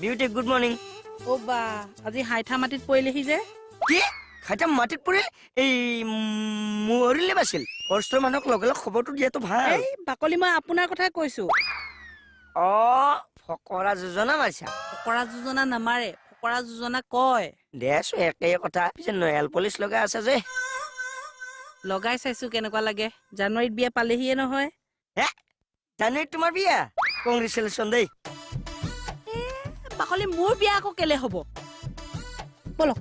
Beauty good morning. অ বা, আজি হাইঠা মাটিত পৰিলেহি যে। কি হাইঠা মাটিত পৰিল? এই মৰিলে বাছিল। ফৰেষ্টৰ মানুহক লগে লগে খবৰটো দিয়াটো ভাল। এই বাকলি, মই আপোনাৰ কথাই কৈছো। অ, ফকৰা যোজনা মাৰিছা? ফকৰা যোজনা নামাৰে, ফকৰা যোজনা কয়। দেচোন, একেই কথা। পিছে নয়েল পলিচ লগাই আছে যে? লগাই চাইছো কেনেকুৱা লাগে। জানুৱাৰীত বিয়া পালেহিয়ে নহয়। হে, জানুৱাৰীত তোমাৰ বিয়া? কংগ্ৰেচুলেশ্যন দেই। বাকলি, মোৰ বিয়া আকৌ কেলে হ'ব? বলক।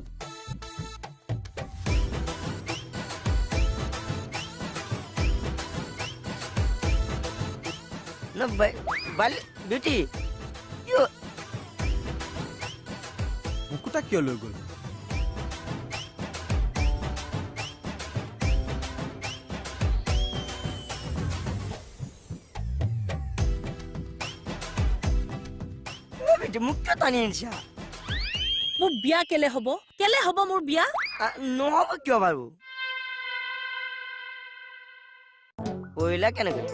ন বালি বিউটি, কিয় মুকুতা কিয় লৈ গ'ল? মোক কিয় টানি আনিছা? মোৰ বিয়া কেলে হ'ব? কেলে হ'ব মোৰ বিয়া? নহ'ব কিয় বাৰু? পৰিলা কেনেকৈ?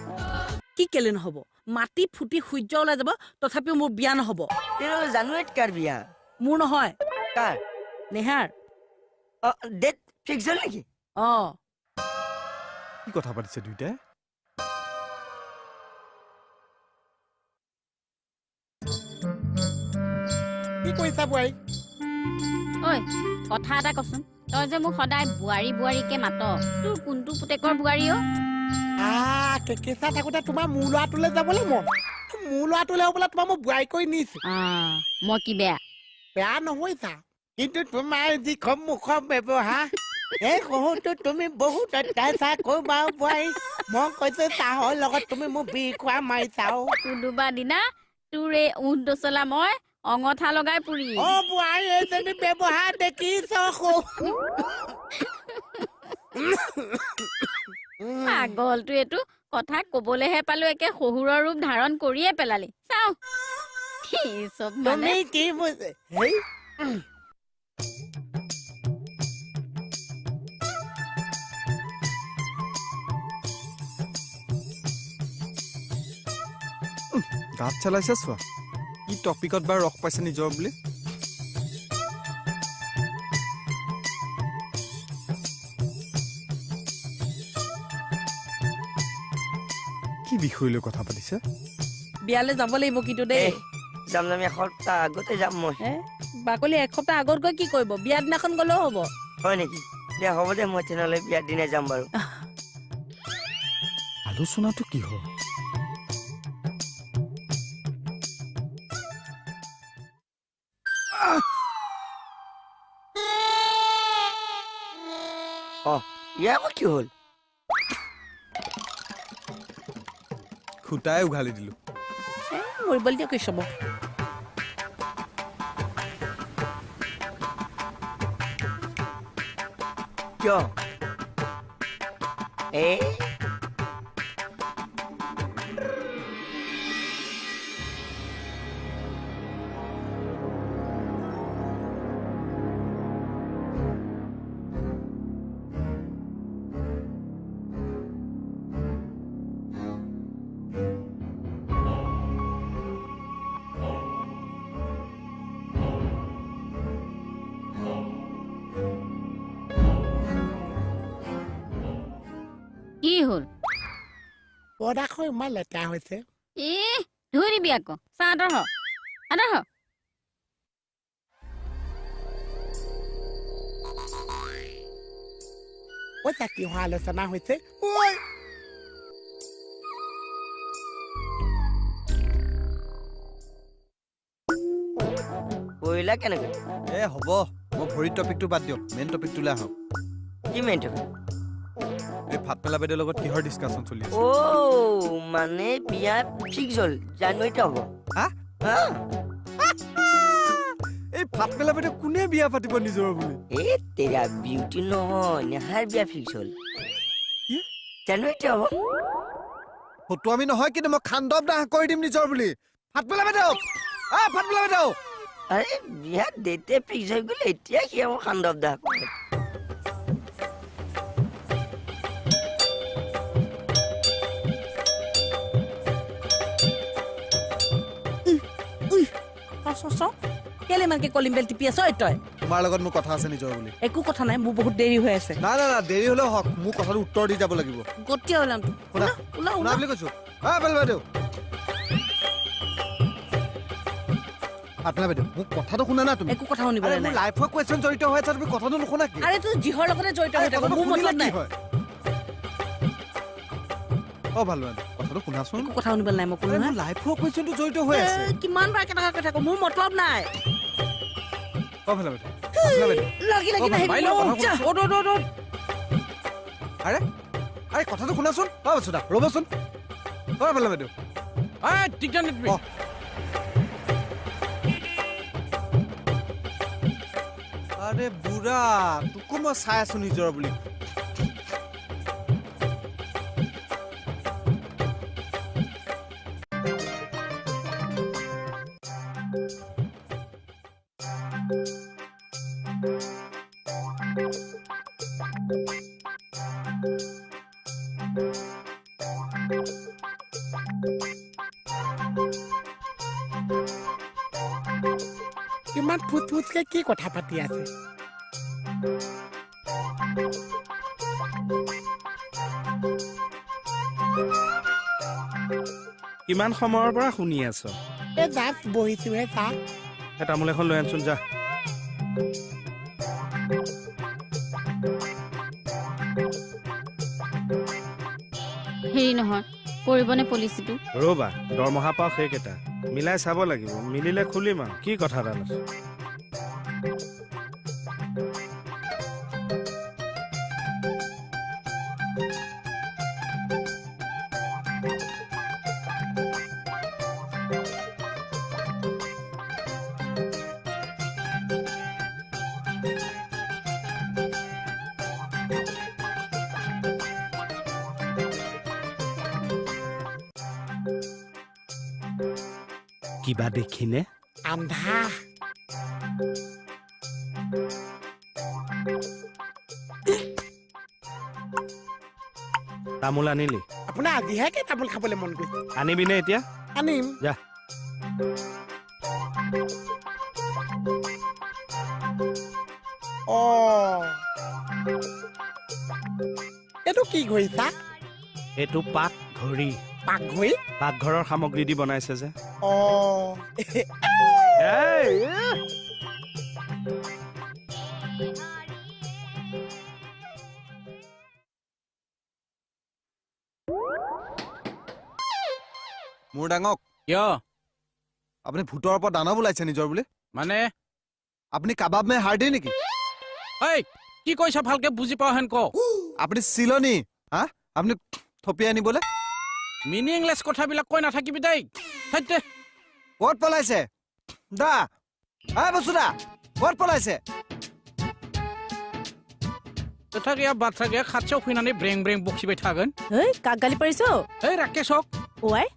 কি কেলে নহ'ব? মাটি ফুটি সূৰ্য ওলাই যাব, তথাপিও মোৰ বিয়া নহ'ব। তেনেহ'লে জানুৱাৰীত কাৰ বিয়া? মোৰ নহয়। কাৰ? নেহাৰ। অ, ডেট ফিক্স হ'ল নেকি? অ। কি কথা পাতিছে দুইটাই? কি কৰিছা বোৱাৰী? ঐ, কথা এটা কচোন, তই যে মোক সদায় বোৱাৰী বোৱাৰীকে মাত, তোৰ কোনটো পুতেকৰ বোৱাৰী অ? আহ, কেকেচা থাকোতে তোমাৰ মোৰ ল'ৰাটোলৈ যাবলৈ মন। মোৰ ল'ৰাটোলৈ বোলে তোমাৰ মোক বোৱাৰী কৰি নিছো। মই কি বেয়া? বেয়া নহৈছা, কিন্তু তোমাৰ যিখন মুখৰ ব্যৱহাৰ, এই সৰুটো তুমি বহুত অত্যাচাৰ কৰিবা বোৱাৰী। মই কৈছো চাহৰ লগত তুমি মোক বিহ খোৱা মাৰিছাও। কোনোবা দিনা তোৰ এই উঠ দচলা মই অঙঠা লগাই পুৰি। অ বোৱাৰী, এইজনী ব্যৱহাৰ দেখিছ? পাগলটো, এইটো কথা কবলৈহে পালো, একে শহুৰৰ ৰূপ ধাৰণ কৰিয়ে পেলালি। চাওঁ চব মানে কি? গাত চেলাইছে চোৱা, কি টপিকত বাৰু ৰস পাইছে নিজৰ বুলি। কি বিষয় লৈ কথা পাতিছে? বিয়ালৈ যাব লাগিব কিন্তু দেই। যাম যাম, এসপ্তাহ আগতে যাম মই। বাকলি, এসপ্তাহ আগত গৈ কি কৰিব? বিয়া দিনাখন গ'লেও হ'ব। হয় নেকি? দে হ'ব দে, মই তেনেহ'লে বিয়াৰ দিনাই যাম বাৰু। আলোচনাটো কি হ'ল? অ, ইয়াৰ আকৌ কি হ'ল? খুটাই উঘালি দিলো। মৰিবলৈ দিয়ক চব। কিয় এই কি হ'ল? পৰ্দাখন ইমান লেতেৰা হৈছে। ই ধুই দিবি আকৌ। চাহ আঁতৰ হ, আঁতৰ হ। পইচা কিহৰ আলোচনা হৈছে? পৰিলা কেনেকৈ? এ হ'ব, মই ভৰিৰ টপিকটো বাদ দিয়ক, মেইন টপিকটোলৈ আহক। কি মেইন টপিক? এই ফাটমেলা বাইদেউৰ লগত কিহৰ ডিছকাশ্যন চলি আছে? অ', মানে বিয়া ফিক্স হ'ল, জানুৱাৰীতে হ'ব। হা? এই ফাটমেলা বাইদেউ কোনে বিয়া পাতিব নিজৰ বুলি? এই তেৰা বিউটি নহয়, নেহাৰ বিয়া ফিক্স হ'ল, জানুৱাৰীতে হ'ব। ফটো আমি নহয়, কিন্তু মই খান্দৱ দাহ কৰি দিম নিজৰ বুলি। ফাটমেলা বাইদেউ, আ ফাটমেলা বাইদেউ। আৰে বিয়া ডেটে ফিক্স হৈ গ'ল, এতিয়া সি আকৌ খান্দৱ দাহ কৰে। চ কেলে ইমানকে কলিং বেল টিপি আছ তই? তোমাৰ লগত মোৰ কথা আছে নিজৰ বুলি। একো কথা নাই, মোৰ বহুত দেৰি হৈ আছে। না না না, দেৰি হ'লেও হওক, মোৰ কথাটো উত্তৰ দি যাব লাগিব। গতিয়া ওলাম, ওলা ওলা ওলা বুলি কৈছো। বেল বাইদেউ, আপোনাৰ বাইদেউ, মোক কথাটো শুনা না তুমি। একো কথা শুনিবলৈ নাই। মোৰ লাইফৰ কুৱেশ্যন জড়িত হৈ আছে, তুমি কথাটো নুশুনা কি? আৰে তোৰ যিহৰ লগতে জড়িত হৈ থাক, মোৰ মতলব নাই। অ ভাল বাইদেউ, কথাটো শুনাচোন। একো কথা শুনিবলৈ নাই মই কোনো। মোৰ লাইফৰ কুৱেশ্যনটো জড়িত হৈ আছে। কিমান বাৰ একেটা কথা কওঁ, মোৰ মতলব নাই। অ ভাল বাইদেউ, ভাল বাইদেউ, লাগি লাগি নাহিবি। আৰে আৰে কথাটো শুনাচোন। অ বসুদা, ৰ'বচোন। অ ভাল বাইদেউ, আৰে বুঢ়া, তোকো মই চাই আছো নিজৰ বুলি। ইমান ফুট ফুটকে কি কথা পাতি আছে? কিমান সময়ৰ পৰা শুনি আছ? এই জাষ্ট বহিছোহে। চাহ তামোল এখন লৈ আনচোন যা। হেৰি নহয়, কৰিবনে পলিচিটো? ৰ'বা, দৰমহা পাওঁ সেইকেইটা মিলাই চাব লাগিব, মিলিলে খুলিম আৰু। কি কথা ডাল আছে? কিবা দেখিনে? আন্ধা। তামোল আনিলি? আপোনাৰ আজিহে কি তামোল খাবলৈ মন গৈছে? আনিবিনে এতিয়া? আনিম যা। অ এইটো কি ঘড়ী চা? এইটো পাক ঘড়ী। পাক ঘড়ী? পাকঘৰৰ সামগ্ৰী দি বনাইছে যে। অ মোৰ ডাঙক কিয় আপুনি ভূতৰ ওপৰত দানৱ ওলাইছে নিজৰ বুলি? মানে আপুনি কাবাব মে হাৰ্ডি নেকি? এই কি কৈছা ভালকে বুজি পাওঁ হেন ক। আপুনি চিলনি হা? আপুনি থপিয়াই নিবলৈ মিনিংলেছ কথাবিলাক কৈ নাথাকিবি দেই। ক'ত পলাইছে দা? এই বসুদা, ক'ত পলাইছে? खोथा गैया बाथ्रा गैया खाथियाव फैनानै ब्रें ब्रें बखिबाय थागोन। ओइ काक गाলি পাৰিছ? এই ৰাকেশক। ওৱাই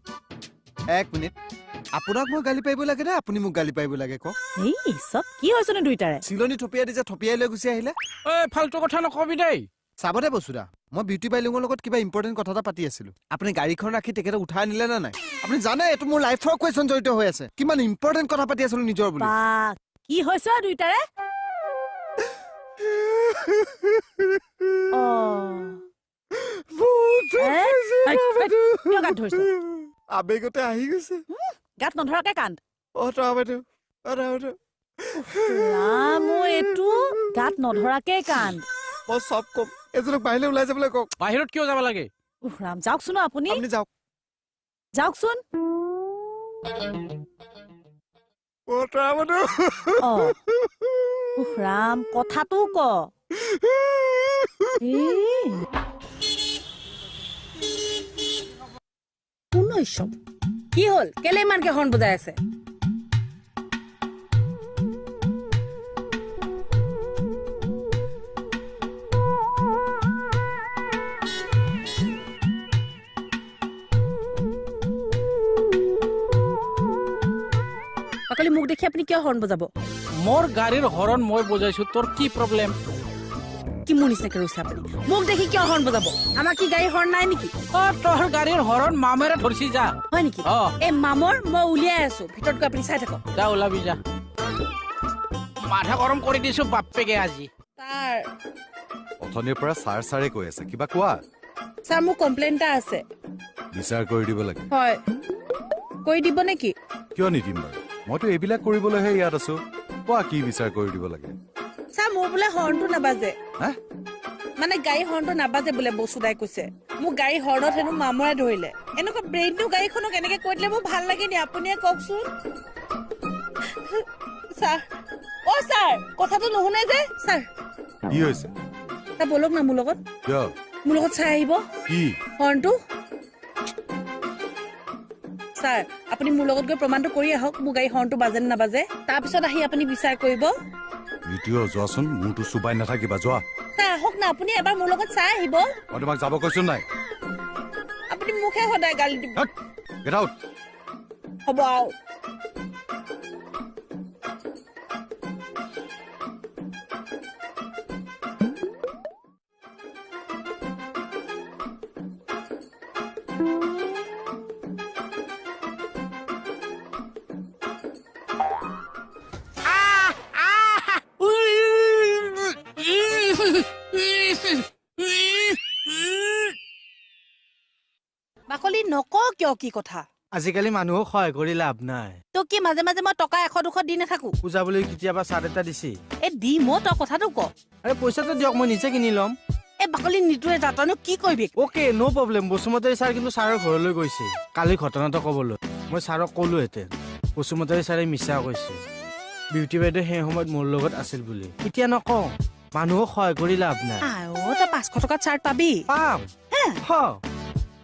এক মিনিট, আপোনাক মই গালি পাৰিব লাগে নে আপুনি মোক গালি পাৰিব লাগে কওক? এই চব কি হৈছেনো দুইটাৰে? চিলনি থপিয়াই দি যে থপিয়াই লৈ গুচি আহিলে। এই ফাল্টু কথা নকবি দেই। চাব দে বসুদা, মই বিউটি বাইলুঙৰ লগত কিবা ইম্পৰ্টেণ্ট কথা এটা পাতি আছিলো, আপুনি গাড়ীখন ৰাখি তেখেতক উঠাই আনিলে নে নাই? আপুনি জানে এইটো মোৰ লাইফৰ কুৱেশ্যন জড়িত হৈ আছে, কিমান ইম্পৰ্টেণ্ট কথা পাতি আছিলো নিজৰ বুলি। কি হৈছে দুইটাৰে? আবেগতে আহি গৈছে, গাত নধৰাকে কান্দ। এইটো গাত নধৰাকে কান্দ। মই চব কম, এজনক বাহিৰলৈ ওলাই যাবলৈ কওক। বাহিৰত কিয় যাব লাগে? ৰাম, যাওকচোন আপুনি। আপুনি যাওক। যাওকচোন। ৰাম, কথাটো ক। কি হ'ল? কেলে ইমানকে হৰ্ণ বজাই আছে? বাকলি মোক দেখি আপুনি কিয় হৰ্ণ বজাব? মোৰ গাড়ীৰ হৰণ মই বজাইছো, তোৰ কি প্ৰব্লেম? কি মোৰ নিচিনাকে ৰৈছে আপুনি? মোক দেখি কিয় হৰ্ণ বজাব? আমাৰ কি গাড়ী হৰ্ণ নাই নেকি? অ, তোৰ গাড়ীৰ হৰণ মামেৰে ধৰিছি যা। হয় নেকি? অ। এই মামৰ মই উলিয়াই আছো, ভিতৰত গৈ আপুনি চাই থাকক। যা, ওলাবি যা। মাথা গৰম কৰি দিছো বাপ্পেকে আজি। ছাৰ, অথনিৰ পৰা ছাৰ ছাৰে কৈ আছে, কিবা কোৱা। ছাৰ, মোৰ কমপ্লেইন এটা আছে। বিচাৰ কৰি দিব লাগে? হয়, কৰি দিব নেকি? কিয় নিদিম বাৰু, মইতো এইবিলাক কৰিবলৈহে ইয়াত আছো। কোৱা, কি বিচাৰ কৰি দিব লাগে? ছাৰ, মোৰ বোলে হৰ্ণটো নাবাজে। হা? মানে গাড়ী হৰ্ণটো নাবাজে বোলে বসুদাই কৈছে। মোক গাড়ী হৰ্ণত হেনো মামৰাই ধৰিলে। এনেকুৱা ব্ৰেইন নিউ গাড়ীখনক এনেকে কৈ দিলে মোৰ ভাল লাগে নি? আপুনিয়ে কওকচোন ছাৰ। অ ছাৰ, কথাটো নুশুনে যে ছাৰ। কি হৈছে? ছাৰ, ব'লক না মোৰ লগত। কিয়? মোৰ লগত চাই আহিব। কি? হৰ্ণটো। ছাৰ, আপুনি মোৰ লগত গৈ প্ৰমাণটো কৰি আহক, মোৰ গাড়ী হৰ্ণটো বাজে নে নাবাজে। তাৰপিছত আহি আপুনি বিচাৰ কৰিব। দ্বিতীয় যোৱাচোন, মূৰটো চুবাই নাথাকিবা, যোৱা। ছাৰ, আহক না, আপুনি এবাৰ মোৰ লগত চাই আহিব। মই তোমাক যাব কৈছো নাই? আপুনি মোকহে সদায় গালি দিব। Get out. হ'ব আৰু। বাকলি নক কিয়, কি কথা? আজিকালি মানুহক সহায় কৰি লাভ নাই। তোক কি মাজে মাজে মই টকা 100-200 দি নাথাকো? পূজা বুলি কেতিয়াবা চাৰ্ট এটা দিছি। এই দিম অ, তই কথাটো ক। আৰে পইচাটো দিয়ক, মই নিজে কিনি ল'ম। এই বাকলি নিটোৱে যা, তইনো কি কৰিবি? অ'কে, ন' প্ৰব্লেম। বসুমতাৰী ছাৰ কিন্তু ছাৰৰ ঘৰলৈ গৈছে কালি ঘটনাটো ক'বলৈ। মই ছাৰক ক'লোহেঁতেন, বসুমতাৰী ছাৰে মিছা কৈছে, বিউটি বাইদেউ সেই সময়ত মোৰ লগত আছিল বুলি। এতিয়া নকওঁ, মানুহক সহায় কৰি লাভ নাই। আই তই 500 টকাত চাৰ্ট পাবি? পাম।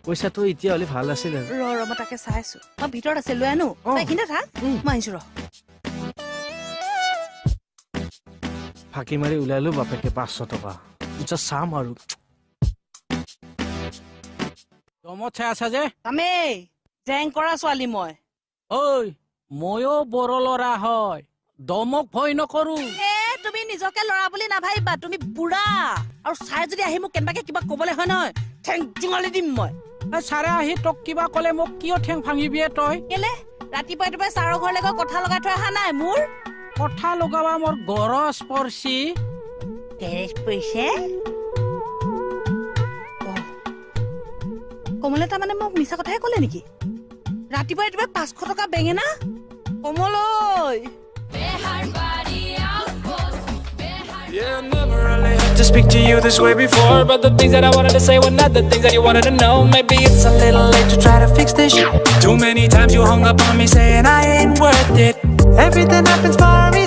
পইচাটো এতিয়া হ'লে ভাল আছিল। ৰ ৰ, মই তাকে চাই আছো। মই ভিতৰত আছে, লৈ আনো। তই এইখিনিতে থাক, মই আহিছো ৰ। ফাঁকি মাৰি ওলালো বাপেকে 500 টকা। এতিয়া চাম আৰু। দমত চাই আছা যে? চামেই, জেং কৰা ছোৱালী মই। ঐ, ময়ো বড়ো ল'ৰা হয়, দমক ভয় নকৰো। এ তুমি নিজকে ল'ৰা বুলি নাভাবিবা, তুমি বুঢ়া। আৰু ছাৰে যদি আহি মোক কেনেবাকে কিবা ক'বলৈ হয় নহয়, ঠেং জোঙালি দিম মই। ছাৰে আহি তোক কিবা ক'লে মোক কিয় ঠেং ভাঙিবিয়ে তই? কেলে? ৰাতিপুৱাই ৰাতিপুৱাই ছাৰৰ ঘৰলৈ গৈ কথা লগাই থৈ অহা নাই মোৰ? কথা লগাবা মোৰ গৰজ পৰছি। গেৰেজ পৰিছে? কমলে তাৰমানে মোক মিছা কথাহে ক'লে নেকি? ৰাতিপুৱাই ৰাতিপুৱাই 500 টকা বেঙেনা? কমল ঐ। Yeah, I never really had to speak to you this way before, but the things that I wanted to say were not the things that you wanted to know. Maybe it's a little late to try to fix this shit. Too many times you hung up on me saying I ain't worth it. Everything happens for a reason.